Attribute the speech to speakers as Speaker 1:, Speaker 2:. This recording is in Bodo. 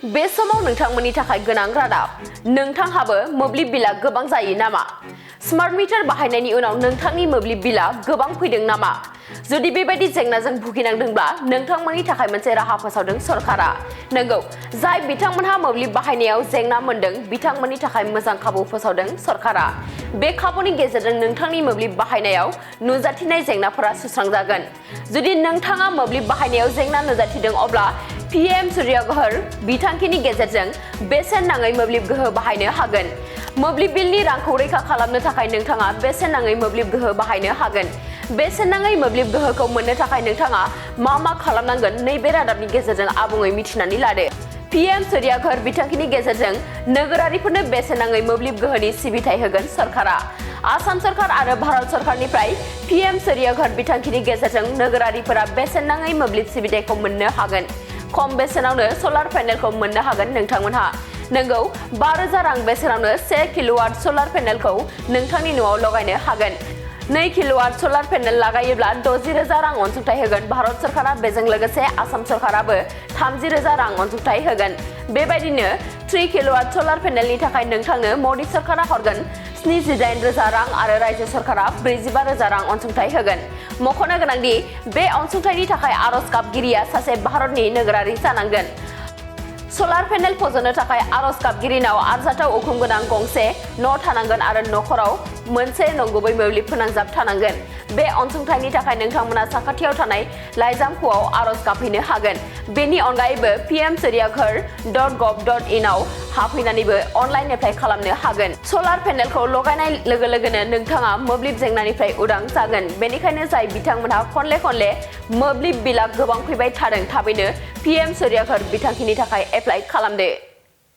Speaker 1: बे समाव नोंथांमोननि थाखाय गोनां रादाब नोंथांहाबो मोब्लिब बिला गोबां जायो नामा स्मार्ट मिटार बाहायनायनि उनाव नोंथांनि मोब्लिब बिला गोबां फैदों नामा जुदि बेबायदि जेंनाजों भुगिनांदोंब्ला नोंथांमोननि थाखाय मोनसे राहा फोसावदों सरकारा नंगौ जाय बिथांमोनहा मोब्लिब बाहायनायाव जेंना मोनदों बिथांमोननि थाखाय मोजां खाबु फोसावदों सरकारा बे खाबुनि गेजेरजों नोंथांनि मोब्लिब बाहायनायाव नुजाथिनाय जेंनाफोरा सुस्रांजागोन जुदि नोंथाङा मोब्लिब बाहायनायाव जेंना नुजाथिदों अब्ला PM सूर्य गोहो बिथांखिनि गेजेरजों बेसेन नाङै मोब्लिब गोहो बाहायनो हागोन मोब्लिब बिलनि रांखौ रैखा खालामनो थाखाय नोंथाङा बेसेन नाङै मोब्लिब गोहो बाहायनो हागोन बेसेन नाङै मोब्लिब गोहोखौ मोननो थाखाय नोंथाङा मा खालामनांगोन नैबे रादाबनि गेजेरजों आबुङै मिथिनानै लादो PM सूर्य गोहो बिथांखिनि गेजेरजों नोगोरारिफोरनो बेसेन नाङै मोब्लिब गोहोनि सिबिथाय होगोन सरकारा आसाम सरकार आरो भारत सरकारनिफ्राय PM सूर्य गोहो बिथांखिनि गेजेरजों नोगोरारिफोरा बेसेन नाङै मोब्लिब सिबिथायखौ मोननो हागोन खम बेसेनावनो सलार पेनेलखौ मोननो हागोन नोंथांमोनहा नंगौ 5,000 रां बेसेनावनो 1 किल'वाट सलार पेनेलखौ नोंथांनि न'आव लगायनो हागोन 2 किल'वाट सलार पेनेल लागायोब्ला 60,000 रां अनसुंथाइ होगोन भारत सरकारा बेजों लोगोसे आसाम सरकाराबो 30,000 रां अनसुंथाइ होगोन बेबायदिनो 3 किल'वाट सलार पेनेलनि थाखाय नोंथांनो मदि सरकारा हरगोन 78,000 रां आरो रायजो सरकारा 45,000 रां अनसुंथाइ होगोन मख'नो गोनांदि बे अनसुंथाइनि थाखाय आर'ज गाबगिरिया सासे भारतनि नोगोरारि जानांगोन सलार पेनेल फज'नो थाखाय आर'ज गाबगिरिनाव आरजाथाव उखुम गोनां गंसे न' थानांगोन आरो नखराव मोनसे नंगुबै मोब्लिब फोनांजाब थानांगोन बे अनसुंथाइनि थाखाय नोंथांमोना साखाथियाव थानाय लाइजामख'आव आर'ज गाबहैनो हागोन बेनि अनगायैबो pmsuryaghar.gov.in आव हाबफैनानैबो अनलाइन एप्लाइ खालामनो हागोन सलार पेनेलखौ लगायनाय लोगो लोगोनो नोंथाङा मोब्लिब जेंनानिफ्राय उदां जागोन बेनिखायनो जाय बिथांमोनहा खनले मोब्लिब बिला गोबां फैबाय थादों थाबैनो PM सूर्य गोहो बिथांखिनि थाखाय एप्लाइ खालामदो